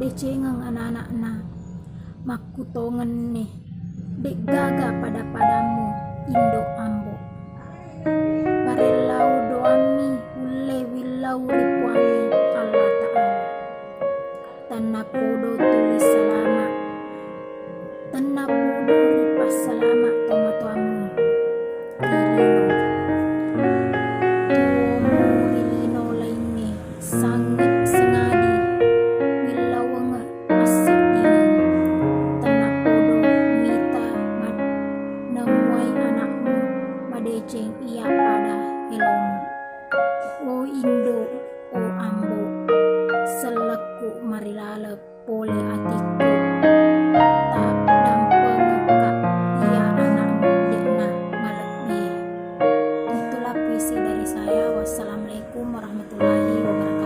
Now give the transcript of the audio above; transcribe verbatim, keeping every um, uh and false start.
Decengeng anana'na, makkutongenni, de'gaga pada-padammu, Indo Ambo. Parellau doammi ulle willau ri Puangnge Allah Ta'ala. Tennapodo tuli salama, tennapodo ripassalama tomatoammu ri lino. Tuomu ri lino laingnge, sangi sengadi willaueng masseddingeng. Tennapodo wita mad-, nemmuai anakmu madeceng iya pada elomu. O Indo, o Ambo, sellekku marilaleng pole atikku. Taddampengekka iya anakmu de'na malebbie. Itulah puisi dari saya. Wassalamualaikum warahmatullahi wabarakatuh.